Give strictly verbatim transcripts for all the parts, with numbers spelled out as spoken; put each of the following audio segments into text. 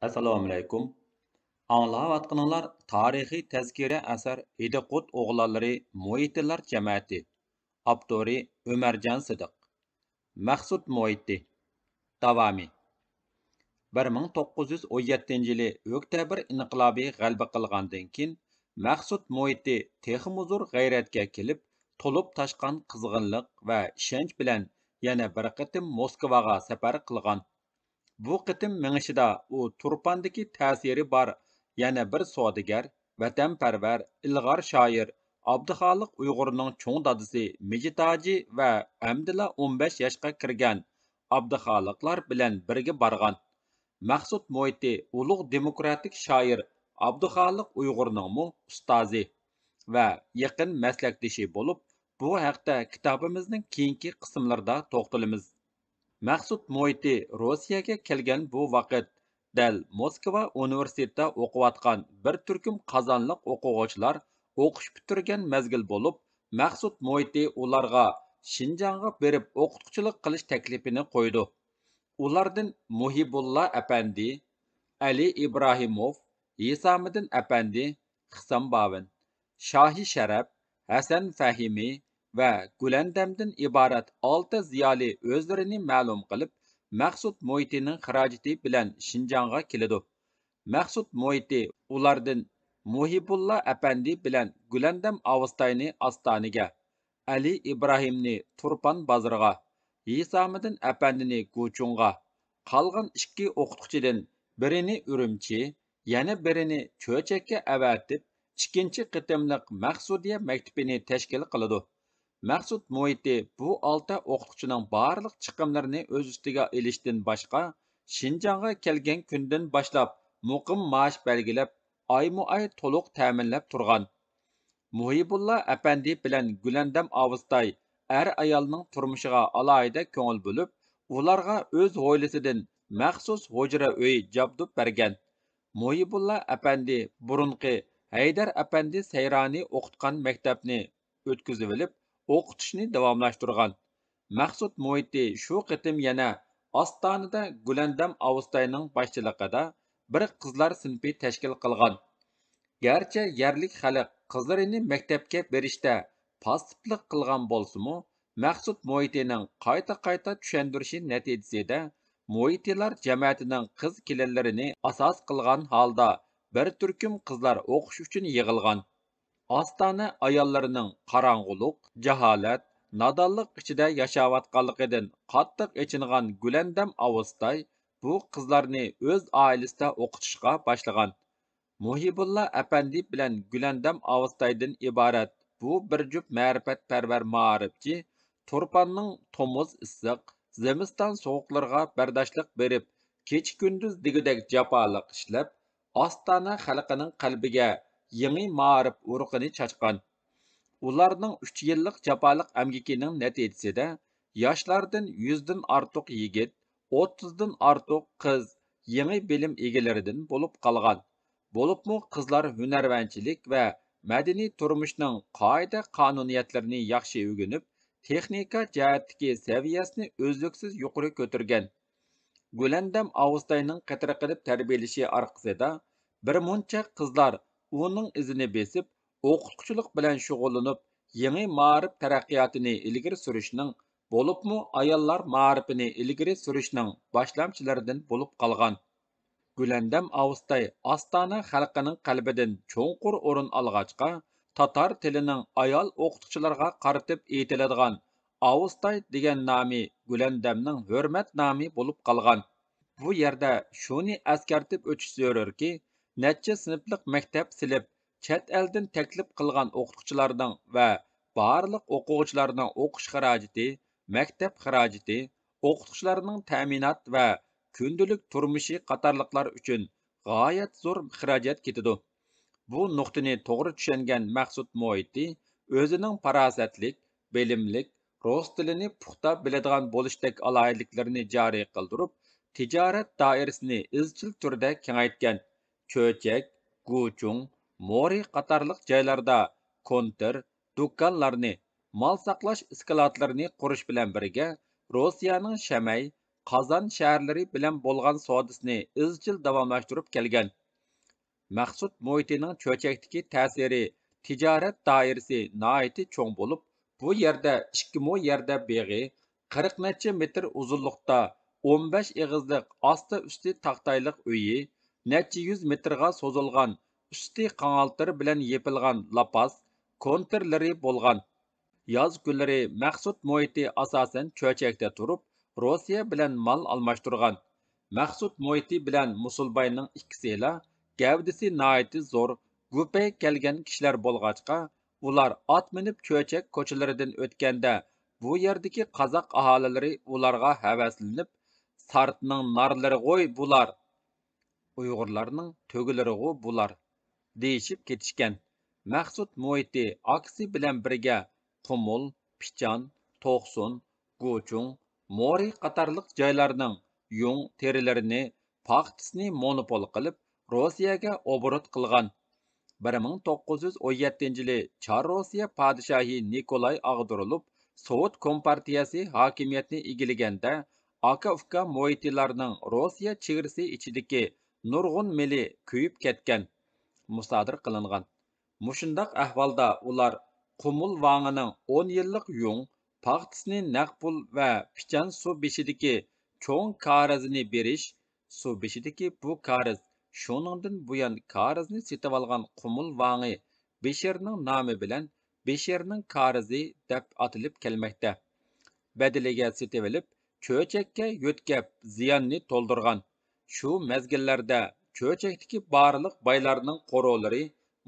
ئەسسالامۇئەلەيكۇم. ئاڭلاۋاتقىنىڭلار تارىخىي تەزكىرە ئەسەر ھىدىقۇت ئوغلانلىرى مۇھىتىلار جەمەتى. ئاپتورى ئۆمەرجان سىدىق. مەخسۇت مۇھىتى. داۋامى. بىر مىڭ توققۇز يۈز ئون يەتتىنچى يىلى ئۆكتەبىر ئىنقىلابى غەلىبە قىلغاندىن كېيىن، مەخسۇت مۇھىتى تېخىمۇ زور غەيرەتكە كېلىپ، تولۇپ تاشقان قىزغىنلىق ۋە ئىشەنچ بىلەن يەنە بىر قېتىم موسكۋاغا سەپەر قىلغان. بۇ قېتىم مېڭىشىدا ئۇ تۇرپاندىكى تەسىرى بار يەنە بىر سودىگەر، ۋەتەنپەرۋەر، ئىلغار شائىر ئابدۇخالىق ئۇيغۇرنىڭ چوڭ دادىسى مىجىت ھاجى ۋە ئەمدىلا ئون بەش ياشقا كىرگەن ئابدۇخالىقلار بىلەن بىرگە بارغان. مەخسۇت مۇھىتى ئۇلۇغ دېموكراتىك شائىر ئابدۇخالىق ئۇيغۇرنىڭمۇ ئۇستازى ۋە يېقىن مەسلەكدىشى بولۇپ، بۇ ھەقتە كىتابىمىزنىڭ كېيىنكى قىسىملىرىدا توختىلىمىز. مەخسۇت مۇھىتى روسىيەگە كەلگەن بۇ ۋاقىت دەل موسكۋا ئۇنىۋېرسىتېتىدا ئوقۇۋاتقان بىر تۈركۈم قازانلىق ئوقۇغۇچىلار ئوقۇش پۈتتۈرگەن مەزگىل بولۇپ، مەخسۇت مۇھىتى ئۇلارغا شىنجاڭغا بېرىپ ئوقۇتقۇچىلىق قىلىش تەكلىپىنى قويىدۇ. ئۇلاردىن مۇھىبۇللا ئەپەندى، ئەلى ئىبراھىموف، ھېسامىدىن ئەپەندى، خىسام باۋېن، شاھى شەرەپ، ھەسەن فەھىمى ۋە گۈلەندەمدىن ئىبارەت ئالتە زىيالىي ئۆزلىرىنى مەلۇم قىلىپ، مەخسۇت مۇھىتىنىڭ خىراجىتى بىلەن شىنجاڭغا كېلىدۇ. مەخسۇت مۇھىتى ئۇلاردىن مۇھىبۇللا ئەپەندى بىلەن گۈلەندەم ئاۋۇستاينى ئاستانىگە، ئەلى ئىبراھىمنى تۇرپان بازىرىغا، ھېسامىدىن ئەپەندىنى گۇچۇڭغا، قالغان ئىككى ئوقۇتقۇچىدىن بىرىنى ئۈرۈمچى، يەنە بىرىنى چۆچەككە ئەۋەتىپ، ئىككىنچى قېتىملىق مەخسۇدىيە مەكتىپىنى تەشكىل قىلىدۇ. مەخسۇت مۇھىتى بۇ ئالتە ئوقۇتقۇچىنىڭ بارلىق چىقىملىرىنى ئۆز ئۈستىگە ئېلىشتىن باشقا، شىنجاڭغا كەلگەن كۈندىن باشلاپ مۇقىم مائاش بەلگىلەپ، ئايمۇ ئاي تولۇق تەمىنلەپ تۇرغان. مۇھىبۇللا ئەپەندى بىلەن گۈلەندەم ئاۋۇستاي ئەر-ئايالنىڭ تۇرمۇشىغا ئالاھىدە كۆڭۈل بۆلۈپ، ئۇلارغا ئۆز ھويلىسىدىن مەخسۇس ھۇجرا ئۆي جابدۇپ بەرگەن. مۇھىبۇللا ئەپەندى بۇرۇنقى ھەيدەر ئەپەندى سەيرانى ئوقۇتقان مەكتەپنى ئۆتكۈزۈۋېلىپ، ئوقۇتۇشنى داۋاملاشتۇرغان. مەخسۇت مۇھىتى شۇ قېتىم يەنە ئاستانىدا گۈلەندەم ئاۋۇستاينىڭ باشچىلىقىدا بىر قىزلار سىنىپى تەشكىل قىلغان. گەرچە يەرلىك خەلق قىزلىرىنى مەكتەپكە بېرىشتە پاسسىپلىق قىلغان بولسىمۇ، مەخسۇت مۇھىتىنىڭ قايتا-قايتا چۈشەندۈرۈشى نەتىجىسىدە، مۇھىتىلار جەمەتىنىڭ قىز-كېلىنلىرىنى ئاساس قىلغان ھالدا بىر تۈركۈم قىزلار ئوقۇش ئۈچۈن يىغىلغان. ئاستانە ئاياللىرىنىڭ قاراڭغۇلۇق، جاھالەت، نادانلىق ئىچىدە ياشاۋاتقانلىقىدىن قاتتىق ئېچىنغان گۈلەندەم ئاۋۇستاي بۇ قىزلارنى ئۆز ئائىلىسىدە ئوقۇتۇشقا باشلىغان. مۇھىبۇللا ئەپەندى بىلەن گۈلەندەم ئاۋۇستايدىن ئىبارەت بۇ بىر جۈپ مەرىپەتپەرۋەر مائارىپچى تۇرپاننىڭ تومۇز ئىسسىق، زىمىستان سوغۇقلىرىغا بەرداشلىق بېرىپ، كېچە-كۈندۈز دېگۈدەك جاپالىق ئىشلەپ، ئاستانە خەلقىنىڭ قەلبىگە يېڭى مائارىپ ئۇرۇقىنى چاچقان. ئۇلارنىڭ ئۈچ يىللىق جاپالىق ئەمگىكىنىڭ نەتىجىسىدە، ياشلاردىن يۈزدىن ئارتۇق يىگىت، ئوتتۇزدىن ئارتۇق قىز يېڭى بىلىم ئىگىلىرىدىن بولۇپ قالغان. بولۇپمۇ قىزلار ھۈنەرۋەنچىلىك ۋە مەدەنىي تۇرمۇشنىڭ قائىدە-قانۇنىيەتلىرىنى ياخشى ئۆگىنىپ، تېخنىكا جەھەتتىكى سەۋىيەسىنى ئۈزلۈكسىز يۇقىرى كۆتۈرگەن. گۈلەندەم ئاۋۇستاينىڭ قېتىرقىنىپ تەربىيەلىشى ئارقىسىدا، بىر مۇنچە قىزلار ئۇنىڭ ئىزىنى بېسىپ، ئوقۇتقۇچىلىق بىلەن شۇغۇللىنىپ، يېڭى مائارىپ تەرەققىياتىنى ئىلگىرى سۈرۈشنىڭ، بولۇپمۇ ئاياللار مائارىپىنى ئىلگىرى سۈرۈشنىڭ باشلامچىلىرىدىن بولۇپ قالغان. گۈلەندەم ئاۋۇستاي ئاستانە خەلقىنىڭ قەلبىدىن چوڭقۇر ئورۇن ئالغاچقا، تاتار تىلىنىڭ ئايال ئوقۇتقۇچىلارغا قارىتىپ ئېيتىلىدىغان ئاۋۇستاي دېگەن نامى گۈلەندەمنىڭ ھۆرمەت نامى بولۇپ قالغان. بۇ يەردە شۇنى ئەسكەرتىپ ئۆتۈش زۆرۈركى، نەچچە سىنىپلىق مەكتەپ سېلىپ، چەت ئەلدىن تەكلىپ قىلغان ئوقۇتقۇچىلارنىڭ ۋە بارلىق ئوقۇغۇچىلارنىڭ ئوقۇش خىراجىتى، مەكتەپ خىراجىتى، ئوقۇتقۇچىلارنىڭ تەمىنات ۋە كۈندىلىك تۇرمۇشى قاتارلىقلار ئۈچۈن غايەت زور خىراجەت كېتىدۇ. بۇ نۇقتىنى توغرا چۈشەنگەن مەخسۇت مۇھىتى ئۆزىنىڭ پاراسەتلىك، بىلىملىك، رۇس تىلىنى پۇختا بىلىدىغان بولۇشتەك ئالاھىدىلىكلىرىنى جارى قىلدۇرۇپ، تىجارەت دائىرىسىنى ئىزچىل تۈردە كېڭەيتكەن. چۆچەك، گۇچۇڭ، مورى قاتارلىق جايلاردا كونتىر، دۇكانلارنى، مال ساقلاش ئىسكىلاتلىرىنى قۇرۇش بىلەن بىرگە، روسىيەنىڭ شەمەي، قازان شەھەرلىرى بىلەن بولغان سودىسىنى ئىزچىل داۋاملاشتۇرۇپ كەلگەن. مەخسۇت مۇھىتىنىڭ چۆچەكتىكى تەسىرى، تىجارەت دائىرىسى ناھايىتى چوڭ بولۇپ، بۇ يەردە ئىككى مو يەردە بېغى، قىرىق نەچچە مېتىر ئۇزۇنلۇقتا ئون بەش ئېغىزلىق ئاستى ئۈستى تاختايلىق ئۆيى، نەچچە يۈز مېتىرغا سوزۇلغان ئۈستى قاڭالتىر بىلەن يېپىلغان لاپاس كونتىرلىرى بولغان. ياز كۈنلىرى مەخسۇت مۇھىتى ئاساسەن چۆچەكتە تۇرۇپ، روسىيە بىلەن مال ئالماشتۇرغان. مەخسۇت مۇھىتى بىلەن مۇسۇلباينىڭ ئىككىسىلا گەۋدىسى ناھايىتى زور، گۈپەي كەلگەن كىشىلەر بولغاچقا، ئۇلار ئات مىنىپ چۆچەك كوچىلىرىدىن ئۆتكەندە، بۇ يەردىكى قازاق ئاھالىلىرى ئۇلارغا ھەۋەسلىنىپ، سارتنىڭ نارلىرىغوي بۇلار! ئۇيغۇرلارنىڭ تۆگىلىرىغۇ بۇلار، دېيىشىپ كېتىشكەن. مەخسۇت مۇھىتى ئاكىسى بىلەن بىرگە قۇمۇل، پىچان، توقسۇن، گۇچۇڭ، مورى قاتارلىق جايلارنىڭ يۇڭ تېرىلىرىنى، پاختىسىنى مونوپول قىلىپ، روسىيەگە ئوبوروت قىلغان. بىر مىڭ توققۇز يۈز ئون يەتتىنچى يىلى چار روسىيە پادىشاھى نىكولاي ئاغدۇرۇلۇپ، سوۋېت كومپارتىيەسى ھاكىمىيەتنى ئىگىلىگەندە، ئاكا-ئۇكا مۇھىتىلارنىڭ روسىيە چېگرىسى ئىچىدىكى نۇرغۇن مېلى كۆيۈپ كەتكەن، مۇسادىرە قىلىنغان. مۇشۇنداق ئەھۋالدا ئۇلار قۇمۇل ۋاڭىنىڭ ئون يىللىق يۇڭ پاختىسىنى نەق پۇل ۋە پىچان سۇ بېشىدىكى چوڭ كارىزىنى بېرىش، سۇ بېشىدىكى بۇ كارىز، شۇنىڭدىن بۇيان كارىزنى سېتىۋالغان قۇمۇل ۋاڭى بېشىرنىڭ نامى بىلەن بېشىرنىڭ كارىزى دەپ ئاتىلىپ كەلمەكتە. بەدىلىگە سېتىۋېلىپ، چۆچەككە يۆتكەپ زىياننى تولدۇرغان. شۇ مەزگىللەردە چۆچەكتىكى بارلىق بايلارنىڭ قورۇلىرى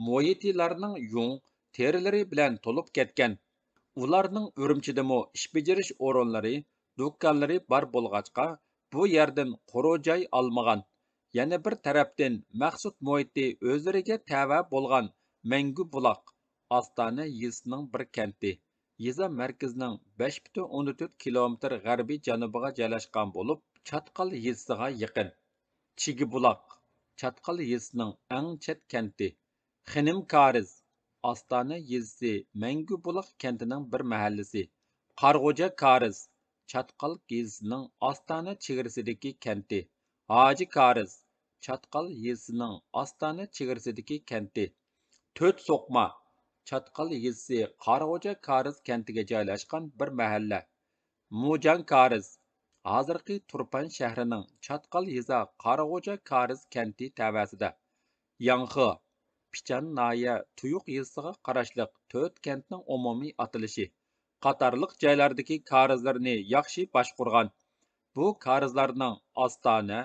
مۇھىتىلارنىڭ يۇڭ تېرىلىرى بىلەن تولۇپ كەتكەن. ئۇلارنىڭ ئۈرۈمچىدىمۇ ئىش بېجىرىش ئورۇنلىرى، دۇكانلىرى بار بولغاچقا، بۇ يەردىن قۇرۇ جاي ئالمىغان. يەنە بىر تەرەپتىن، مەخسۇت مۇھىتى ئۆزلىرىگە تەۋە بولغان مەڭگۈ بۇلاق، ئاستانە يېزىسىنىڭ بىر كەنتى. يېزا مەركىزىنىڭ بەش پۈتۈن ئوندىن تۆت كىلومېتىر غەربىي جەنۇبىغا جايلاشقان بولۇپ، چاتقال يېزىسىغا يېقىن. چىگىبۇلاق، چاتقال يېزىسىنىڭ ئەڭ چەت كەنتى. خېنىم كارىز، ئاستانە يېزىسى مەڭگۈ بۇلاق كەنتىنىڭ بىر مەھەللىسى. قارىغوجا كارىز، چاتقال يېزىسىنىڭ ئاستانە چېگرىسىدىكى كەنتى. ھاجى كارىز، چاتقال يېزىسىنىڭ ئاستانە چېگرىسىدىكى كەنتى. تۆت سوقما، چاتقال يېزىسى قارىغوجا كارىز كەنتىگە جايلاشقان بىر مەھەللە. موجاڭ كارىز، ھازىرقى تۇرپان شەھىرىنىڭ چاتقال يېزا قارىغوجا كارىز كەنتى تەۋەسىدە. ياڭخې، پىچان ناھىيە تۇيۇق يېزىسىغا قاراشلىق تۆت كەنتنىڭ ئومۇمىي ئاتىلىشى قاتارلىق جايلاردىكى كارىزلىرىنى ياخشى باشقۇرغان. بۇ كارىزلارنىڭ ئاستانە،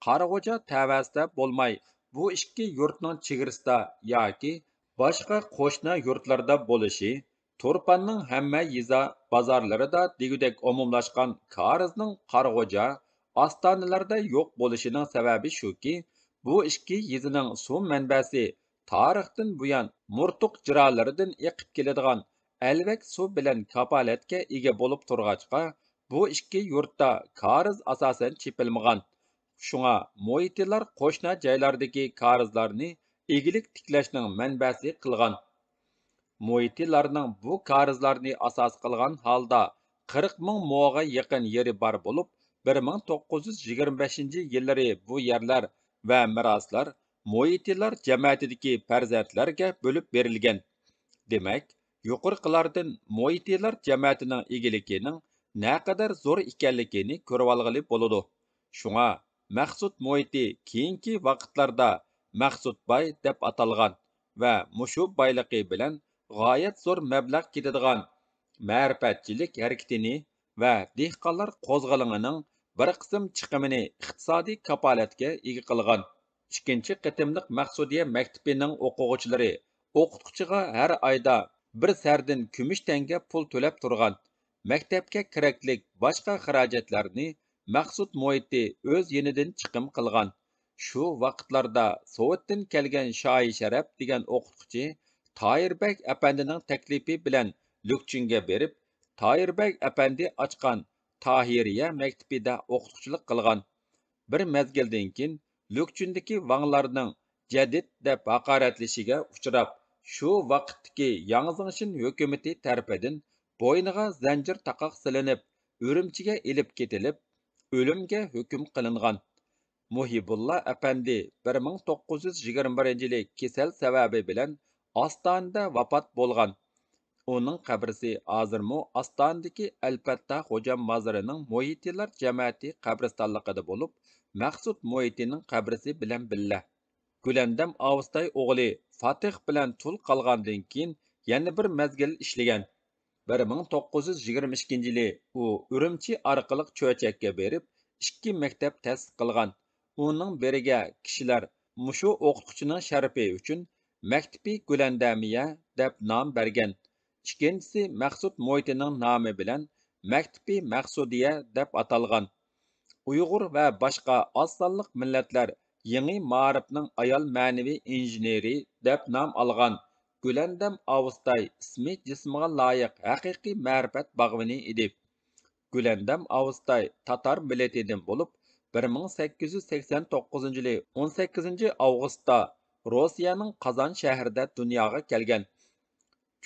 قارىغوجا تەۋەسىدە بولماي، بۇ ئىككى يۇرتنىڭ چېگرىسىدا ياكى باشقا قوشنا يۇرتلاردا بولۇشى، تۇرپاننىڭ ھەممە يېزا، بازارلىرىدا دېگۈدەك ئومۇملاشقان كارىزنىڭ قارىغوجا، ئاستانىلەردە يوق بولۇشىنىڭ سەۋەبى شۇكى، بۇ ئىككى يېزىنىڭ سۇ مەنبەسى تارىختىن بۇيان مۇرتۇق جىرالىرىدىن ئېقىپ كېلىدىغان ئەلۋەك سۇ بىلەن كاپالەتكە ئىگە بولۇپ تۇرغاچقا، بۇ ئىككى يۇرتتا كارىز ئاساسەن چېپىلمىغان. شۇڭا مۇھىتىلار قوشنا جايلاردىكى كارىزلارنى ئىگىلىك تىكلەشنىڭ مەنبەسى قىلغان. مۇھىتىلارنىڭ بۇ كارىزلارنى ئاساس قىلغان ھالدا قىرىق مىڭ موغا يېقىن يېرى بار بولۇپ، بىر مىڭ توققۇز يۈز يىگىرمە بەشىنچى يىللىرى بۇ يەرلەر ۋە مىراسلار مۇھىتىلار جەمەتىدىكى پەرزەنتلەرگە بۆلۈپ بېرىلگەن. دېمەك، يۇقىرىقىلاردىن مۇھىتىلار جەمەتىنىڭ ئىگىلىكىنىڭ نەقەدەر زور ئىكەنلىكىنى كۆرۈۋالغىلى بولىدۇ. شۇڭا مەخسۇت مۇھىتى كېيىنكى ۋاقىتلاردا مەخسۇت باي دەپ ئاتالغان ۋە مۇشۇ بايلىقى بىلەن غايەت زور مەبلەغ كېتىدىغان مەرىپەتچىلىك ھەرىكىتىنى ۋە دېھقانلار قوزغىلىڭىنىڭ بىر قىسىم چىقىمىنى ئىقتىسادىي كاپالەتكە ئىگە قىلغان. ئىككىنچى قېتىملىق مەخسۇدىيە مەكتىپىنىڭ ئوقۇغۇچىلىرى ئوقۇتقۇچىغا ھەر ئايدا بىر سەردىن كۈمۈش تەڭگە پۇل تۆلەپ تۇرغان. مەكتەپكە كېرەكلىك باشقا خىراجەتلەرنى مەخسۇت مۇھىتى ئۆز يېنىدىن چىقىم قىلغان. شۇ ۋاقىتلاردا سوۋېتتىن كەلگەن شاھى شەرەپ دېگەن ئوقۇتقۇچى تاھىر بەگ ئەپەندىنىڭ تەكلىپى بىلەن لۈكچۈنگە بېرىپ، تاھىر بەگ ئەپەندى ئاچقان تاھىرىيە مەكتىپىدە ئوقۇتقۇچىلىق قىلغان. بىر مەزگىلدىن كېيىن، لۈكچۈندىكى ۋاڭلارنىڭ جەدىد دەپ ھاقارەتلىشىگە ئۇچراپ، شۇ ۋاقىتتىكى ياڭ زېڭشىن ھۆكۈمىتى تەرىپىدىن بوينىغا زەنجىر تاقاق سېلىنىپ، ئۈرۈمچىگە ئېلىپ كېتىلىپ، ئۆلۈمگە ھۆكۈم قىلىنغان. مۇھىبۇللا ئەپەندى بىر مىڭ توققۇز يۈز يىگىرمە بىرىنچى يىلى كېسەل سەۋەبى بىلەن ئاستانىدە ۋاپات بولغان. ئۇنىڭ قەبرىسى ھازىرمۇ ئاستانىدىكى ئەلپەتتا خوجام مازىرىنىڭ مۇھىتىلار جەمەتى قەبرىستانلىقىدا بولۇپ، مەخسۇت مۇھىتىنىڭ قەبرىسى بىلەن بىللە. گۈلەندەم ئاۋۇستاي ئوغلى فاتىھ بىلەن تۇل قالغاندىن كېيىن يەنە بىر مەزگىل ئىشلىگەن. بىر مىڭ توققۇز يۈز يىگىرمە ئىككىنچى يىلى ئۇ ئۈرۈمچى ئارقىلىق چۆچەككە بېرىپ، ئىككى مەكتەپ تەسىس قىلغان. ئۇنىڭ بىرىگە كىشىلەر مۇشۇ ئوقۇتقۇچىنىڭ شەرىپى ئۈچۈن مەكتىپى گۈلەندەمىيە دەپ نام بەرگەن. ئىككىنچىسى مەخسۇت مۇھىتىنىڭ نامى بىلەن مەكتىپى مەخسۇدىيە دەپ ئاتالغان. ئۇيغۇر ۋە باشقا ئاز سانلىق مىللەتلەر يېڭى مائارىپنىڭ ئايال مەنىۋى ئىنژېنېرى دەپ نام ئالغان. گۈلەندەم ئاۋۇستاي ئىسمى جىسمىغا لايىق ھەقىقىي مەرىپەت باغۋىنى ئىدى. گۈلەندەم ئاۋۇستاي تاتار مىللىتىدىن بولۇپ، بىر مىڭ سەككىز يۈز سەكسەن توققۇزىنچى يىلى ئون سەككىزىنچى ئاۋغۇستتا روسىيەنىڭ قازان شەھىرىدە دۇنياغا كەلگەن.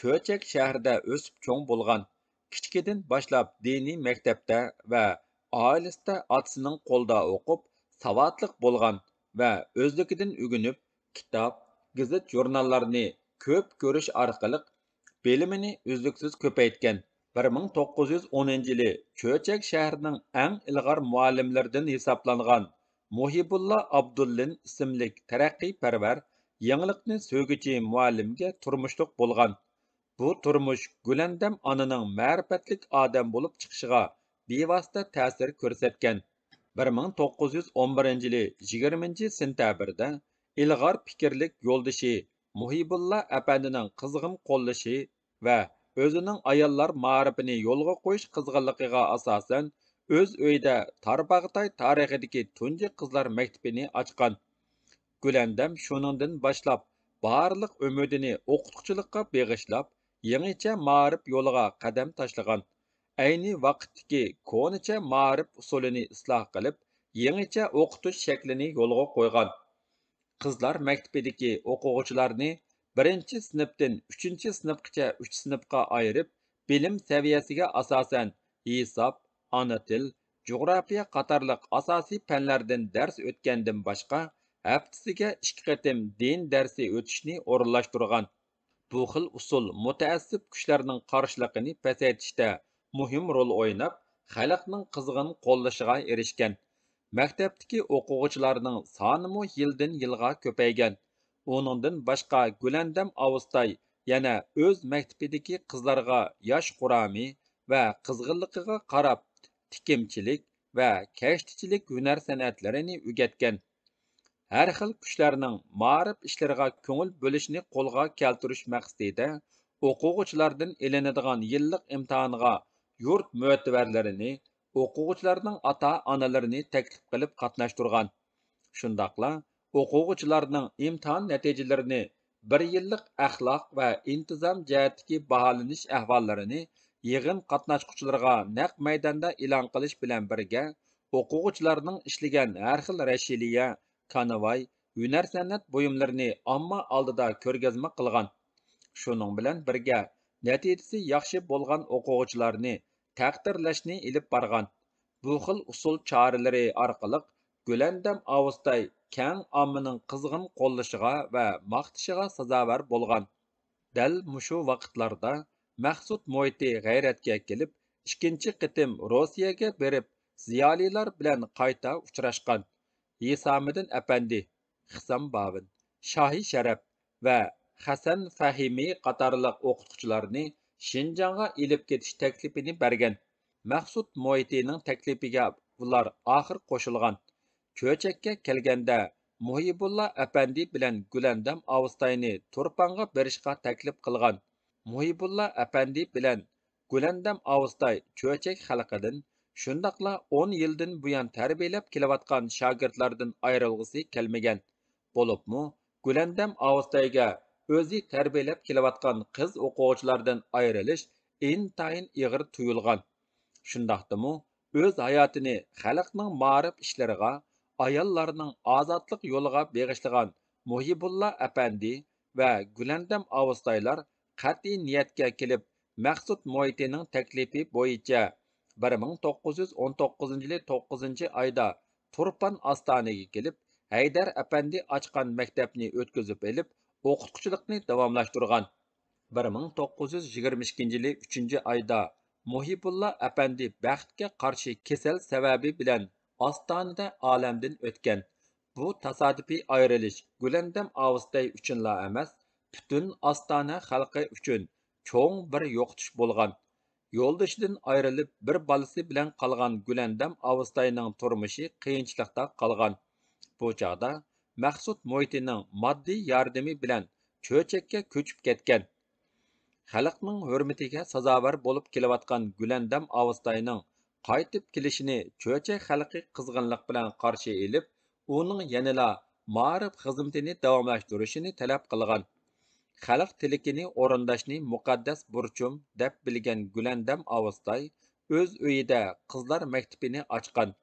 چۆچەك شەھىرىدە ئۆسۈپ چوڭ بولغان. كىچىكىدىن باشلاپ دىنىي مەكتەپتە ۋە ئائىلىسىدە ئاتىسىنىڭ قولىدا ئوقۇپ، ساۋاتلىق بولغان ۋە ئۆزلۈكىدىن ئۆگىنىپ، كىتاب، گېزىت-ژۇرناللارنى كۆپ كۆرۈش ئارقىلىق بىلىمىنى ئۈزلۈكسىز كۆپەيتكەن. بىر مىڭ توققۇز يۈز ئونىنچى يىلى چۆچەك شەھىرىنىڭ ئەڭ ئىلغار مۇئەللىملىرىدىن ھېسابلانغان مۇھىبۇللا ئابدۇللىن ئىسىملىك تەرەققىيپەرۋەر، يېڭىلىقنى سۆيگۈچى مۇئەللىمگە تۇرمۇشلۇق بولغان. بۇ تۇرمۇش گۈلەندەم ئانىنىڭ مەرىپەتلىك ئادەم بولۇپ چىقىشىغا بىۋاسىتە تەسىر كۆرسەتكەن. بىر مىڭ توققۇز يۈز ئون بىرىنچى يىلى يىگىرمىنچى سېنتەبىردە ئىلغار پىكىرلىك يولدىشى مۇھىبۇللا ئەپەندىنىڭ قىزغىن قوللىشى ۋە ئۆزىنىڭ ئاياللار مائارىپىنى يولغا قويۇش قىزغىنلىقىغا ئاساسەن، ئۆز ئۆيىدە تارباغاتاي تارىخىدىكى تۇنجى قىزلار مەكتىپىنى ئاچقان. گۈلەندەم شۇنىڭدىن باشلاپ بارلىق ئۈمىدىنى ئوقۇتقۇچىلىققا بېغىشلاپ، يېڭىچە مائارىپ يولىغا قەدەم تاشلىغان. ئەينى ۋاقىتتىكى كونىچە مائارىپ ئۇسۇلىنى ئىسلاھ قىلىپ، يېڭىچە ئوقۇتۇش شەكلىنى يولغا قويغان. قىزلار مەكتىپىدىكى ئوقۇغۇچىلارنى بىرىنچى سىنىپتىن ئۈچىنچى سىنىپقىچە ئۈچ سىنىپقا ئايرىپ، بىلىم سەۋىيەسىگە ئاساسەن ھېساب، ئانا تىل، جۇغراپىيە قاتارلىق ئاساسىي پەنلەردىن دەرس ئۆتكەندىن باشقا، ھەپتىسىگە ئىككى قېتىم دىن دەرسى ئۆتۈشنى ئورۇنلاشتۇرغان. بۇ خىل ئۇسۇل مۇتەئەسسىپ كۈچلەرنىڭ قارشىلىقىنى پەسەيتىشتە مۇھىم رول ئويناپ، خەلقنىڭ قىزغىن قوللىشىغا ئېرىشكەن. مەكتەپتىكى ئوقۇغۇچىلارنىڭ سانىمۇ يىلدىن يىلغا كۆپەيگەن. ئۇنىڭدىن باشقا، گۈلەندەم ئاۋۇستاي يەنە ئۆز مەكتىپىدىكى قىزلارغا ياش قۇرامى ۋە قىزغىنلىقىغا قاراپ، تىكىمچىلىك ۋە كەشتىچىلىك ھۈنەر سەنئەتلىرىنى ئۆگەتكەن. ھەر خىل كۈچلەرنىڭ مائارىپ ئىشلىرىغا كۆڭۈل بۆلۈشنى قولغا كەلتۈرۈش مەقسىتىدە، ئوقۇغۇچىلاردىن ئېلىنىدىغان يىللىق ئىمتىھانغا يۇرت مۆتىۋەرلىرىنى، ئوقۇغۇچىلارنىڭ ئاتا-ئانىلىرىنى تەكلىپ قىلىپ قاتناشتۇرغان. شۇنداقلا ئوقۇغۇچىلارنىڭ ئىمتىھان نەتىجىلىرىنى، بىر يىللىق ئەخلاق ۋە ئىنتىزام جەھەتتىكى باھالىنىش ئەھۋاللىرىنى يىغىن قاتناشقۇچىلىرىغا نەق مەيداندا ئېلان قىلىش بىلەن بىرگە، ئوقۇغۇچىلارنىڭ ئىشلىگەن ھەر خىل رەشىلىيە، كانىۋاي، ھۈنەر-سەنئەت بۇيۇملىرىنى ئامما ئالدىدا كۆرگەزمە قىلغان. شۇنىڭ بىلەن بىرگە، نەتىجىسى ياخشى بولغان ئوقۇغۇچىلارنى تەقدىرلەشنى ئېلىپ بارغان. بۇ خىل ئۇسۇل چارىلىرى ئارقىلىق گۈلەندەم ئاۋۇستاي كەڭ ئاممىنىڭ قىزغىن قوللىشىغا ۋە ماختىشىغا سازاۋەر بولغان. دەل مۇشۇ ۋاقىتلاردا مەخسۇت مۇھىتى غەيرەتكە كېلىپ، ئىككىنچى قېتىم روسىيەگە بېرىپ، زىيالىيلار بىلەن قايتا ئۇچراشقان. ھېسامىدىن ئەپەندى، خىسام باۋىن، شاھى شەرەپ ۋە خەسەن فەھىمى قاتارلىق ئوقۇتقۇچىلارنى شىنجاڭغا ئېلىپ كېتىش تەكلىپىنى بەرگەن. مەخسۇت مۇھىتىنىڭ تەكلىپىگە بۇلار ئاخىر قوشۇلغان. چۆچەككە كەلگەندە، مۇھىبۇللا ئەپەندى بىلەن گۈلەندەم ئاۋۇستاينى تۇرپانغا بېرىشقا تەكلىپ قىلغان. مۇھىبۇللا ئەپەندى بىلەن گۈلەندەم ئاۋۇستاي چۆچەك خەلقىدىن، شۇنداقلا ئون يىلدىن بۇيان تەربىيەلەپ كېلىۋاتقان شاگىرتلاردىن ئايرىلغۇسى كەلمىگەن. بولۇپمۇ گۈلەندەم ئاۋۇستايگە ئۆزى تەربىيەلەپ كېلىۋاتقان قىز ئوقۇغۇچىلاردىن ئايرىلىش ئىنتايىن ئېغىر تۇيۇلغان. شۇنداقتىمۇ ئۆز ھاياتىنى خەلقنىڭ مائارىپ ئىشلىرىغا، ئاياللارنىڭ ئازادلىق يولىغا بېغىشلىغان مۇھىبۇللا ئەپەندى ۋە گۈلەندەم ئاۋۇستايلار قەتئىي نىيەتكە كېلىپ، مەخسۇت مۇھىتىنىڭ تەكلىپى بويىچە بىر مىڭ توققۇز يۈز ئون توققۇزىنچى يىلى توققۇزىنچى ئايدا تۇرپان ئاستانىگە كېلىپ، ھەيدەر ئەپەندى ئاچقان مەكتەپنى ئۆتكۈزۈپ ئېلىپ، ئوقۇتقۇچىلىقنى داۋاملاشتۇرغان. بىر مىڭ توققۇز يۈز يىگىرمە ئىككىنچى يىلى ئۈچىنچى ئايدا مۇھىبۇللا ئەپەندى بەختكە قارشى كېسەل سەۋەبى بىلەن ئاستانىدە ئالەمدىن ئۆتكەن. بۇ تاسادىپىي ئايرىلىش گۈلەندەم ئاۋۇستاي ئۈچۈنلا ئەمەس، پۈتۈن ئاستانە خەلقى ئۈچۈن چوڭ بىر يوقىتىش بولغان. يولدىشىدىن ئايرىلىپ، بىر بالىسى بىلەن قالغان گۈلەندەم ئاۋۇستاينىڭ تۇرمۇشى قىيىنچىلىقتا قالغان. بۇ چاغدا مەخسۇت مۇھىتىنىڭ ماددىي ياردىمى بىلەن چۆچەككە كۆچۈپ كەتكەن. خەلقنىڭ ھۆرمىتىگە سازاۋەر بولۇپ كېلىۋاتقان گۈلەندەم ئاۋۇستاينىڭ قايتىپ كېلىشىنى چۆچەك خەلقى قىزغىنلىق بىلەن قارشى ئېلىپ، ئۇنىڭ يەنىلا مائارىپ خىزمىتىنى داۋاملاشتۇرۇشىنى تەلەپ قىلغان. خەلق تىلىكىنى ئورۇنداشنى مۇقەددەس بۇرچۇم دەپ بىلگەن گۈلەندەم ئاۋۇستاي ئۆز ئۆيىدە قىزلار مەكتىپىنى ئاچقان.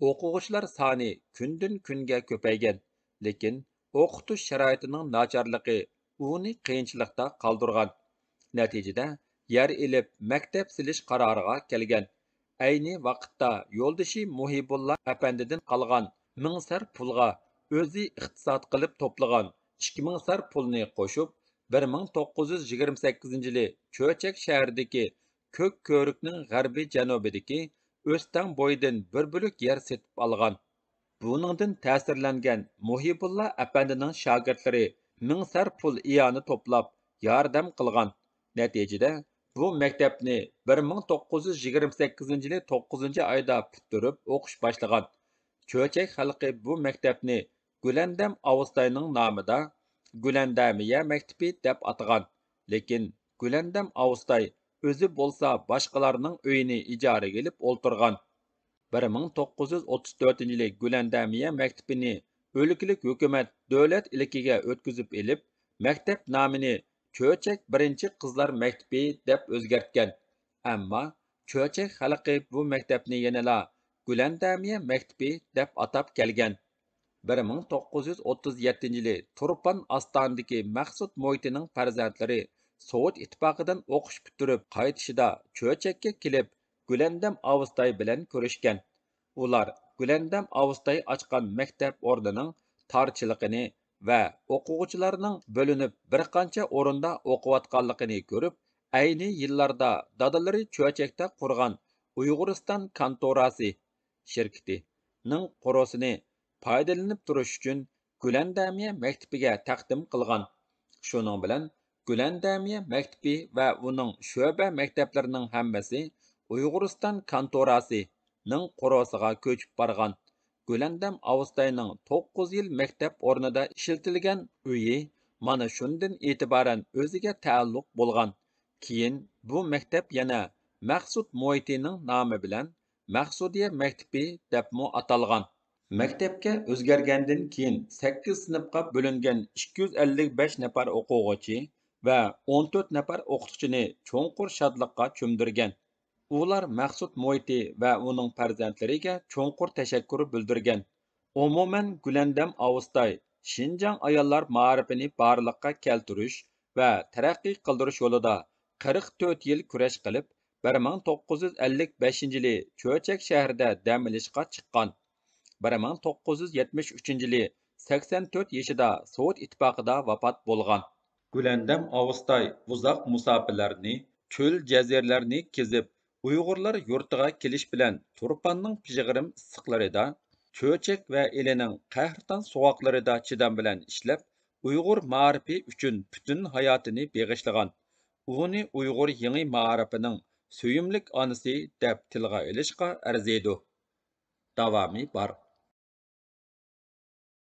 ئوقۇغۇچىلار سانى كۈندىن-كۈنگە كۆپەيگەن، لېكىن ئوقۇتۇش شارائىتىنىڭ ناچارلىقى ئۇنى قىيىنچىلىقتا قالدۇرغان. نەتىجىدە، يەر ئېلىپ مەكتەپ سېلىش قارارىغا كەلگەن. ئەينى ۋاقىتتا يولدىشى مۇھىبۇللا ئەپەندىدىن قالغان مىڭ سەر پۇلغا ئۆزى ئىقتىساد قىلىپ توپلىغان ئىككى مىڭ سەر پۇلنى قوشۇپ، بىر مىڭ توققۇز يۈز يىگىرمە سەككىزىنچى يىلى چۆچەك شەھىرىدىكى كۆك كۆۋرۈكنىڭ غەربىي جەنۇبىدىكى ئۆستەڭ بويىدىن بىر بۆلەك يەر سېتىپ ئالغان. بۇنىڭدىن تەسىرلەنگەن مۇھىبۇللا ئەپەندىنىڭ شاگىرتلىرى مىڭ سەر پۇل ئىئانە توپلاپ، ياردەم قىلغان. نەتىجىدە، بۇ مەكتەپنى بىر مىڭ توققۇز يۈز يىگىرمە سەككىزىنچى يىلى توققۇزىنچى ئايدا پۈتتۈرۈپ ئوقۇش باشلىغان. چۆچەك خەلقى بۇ مەكتەپنى گۈلەندەم ئاۋۇستاينىڭ نامىدا گۈلەندەمىيە مەكتىپى دەپ ئاتىغان. لېكىن گۈلەندەم ئاۋۇستاي ئۆزى بولسا باشقىلارنىڭ ئۆيىنى ئىجارىگە ئېلىپ ئولتۇرغان. بىر مىڭ توققۇز يۈز ئوتتۇز تۆتىنچى يىلى گۈلەندەمىيە مەكتىپىنى ئۆلكىلىك ھۆكۈمەت دۆلەت ئىلكىگە ئۆتكۈزۈپ ئېلىپ، مەكتەپ نامىنى چۆچەك بىرىنچى قىزلار مەكتىپى دەپ ئۆزگەرتكەن. ئەمما چۆچەك خەلقى بۇ مەكتەپنى يەنىلا گۈلەندەمىيە مەكتىپى دەپ ئاتاپ كەلگەن. بىر مىڭ توققۇز يۈز ئوتتۇز يەتتىنچى يىلى تۇرپان ئاستانىدىكى مەخسۇت مۇھىتىنىڭ پەرزەنتلىرى سوۋېت ئىتتىپاقىدىن ئوقۇش پۈتتۈرۈپ قايتىشىدا چۆچەككە كېلىپ، گۈلەندەم ئاۋۇستاي بىلەن كۆرۈشكەن. ئۇلار گۈلەندەم ئاۋۇستاي ئاچقان مەكتەپ ئورنىنىڭ تارچىلىقىنى ۋە ئوقۇغۇچىلارنىڭ بۆلۈنۈپ بىر قانچە ئورۇندا ئوقۇۋاتقانلىقىنى كۆرۈپ، ئەينى يىللاردا دادىلىرى چۆچەكتە قۇرغان ئۇيغۇرىستان كانتوراسى شىركىتىنىڭ قورۇسىنى پايدىلىنىپ تۇرۇش ئۈچۈن گۈلەندەمىيە مەكتىپىگە تەقدىم قىلغان. شۇنىڭ بىلەن گۈلەندەمىيە مەكتىپى ۋە ئۇنىڭ شۆبە مەكتەپلىرىنىڭ ھەممىسى ئۇيغۇرىستان كانتوراسىنىڭ قورۇسىغا كۆچۈپ بارغان. گۈلەندەم ئاۋۇستاينىڭ توققۇز يىل مەكتەپ ئورنىدا ئىشلىتىلگەن ئۆيى مانا شۇندىن ئېتىبارەن ئۆزىگە تەئەللۇق بولغان. كېيىن بۇ مەكتەپ يەنە مەخسۇت مۇھىتىنىڭ نامى بىلەن مەخسۇدىيە مەكتىپى دەپمۇ ئاتالغان. مەكتەپكە ئۆزگەرگەندىن كېيىن، سەككىز سىنىپقا بۆلۈنگەن ئىككى يۈز ئەللىك بەش نەپەر ئوقۇغۇچى ۋە ئون تۆت نەپەر ئوقۇتقۇچىنى چوڭقۇر شادلىققا چۆمدۈرگەن. ئۇلار مەخسۇت مۇھىتى ۋە ئۇنىڭ پەرزەنتلىرىگە چوڭقۇر تەشەككۈر بىلدۈرگەن. ئومۇمەن، گۈلەندەم ئاۋۇستاي شىنجاڭ ئاياللار مائارىپىنى بارلىققا كەلتۈرۈش ۋە تەرەققىي قىلدۇرۇش يولىدا قىرىق تۆت يىل كۈرەش قىلىپ، بىر مىڭ توققۇز يۈز ئەللىك بەشىنچى يىلى چۆچەك شەھىرىدە دەم ئېلىشقا چىققان. بىر مىڭ توققۇز يۈز يەتمىش ئۈچىنچى يىلى سەكسەن تۆت يېشىدا سوۋېت ئىتتىپاقىدا ۋاپات بولغان. گۈلەندەم ئاۋۇستاي ئۇزاق مۇساپىلەرنى، چۆل جەزىرىلەرنى كېزىپ، ئۇيغۇرلار يۇرتىغا كېلىش بىلەن تۇرپاننىڭ پىژغىرىم ئىسسىقلىرىدا، چۆچەك ۋە ئىلىنىڭ قەھرىتان سوغۇقلىرىدا چىدام بىلەن ئىشلەپ، ئۇيغۇر مائارىپى ئۈچۈن پۈتۈن ھاياتىنى بېغىشلىغان. ئۇنى ئۇيغۇر يېڭى مائارىپىنىڭ سۆيۈملۈك ئانىسى دەپ تىلغا ئېلىشقا ئەرزىيدۇ. داۋامى بار.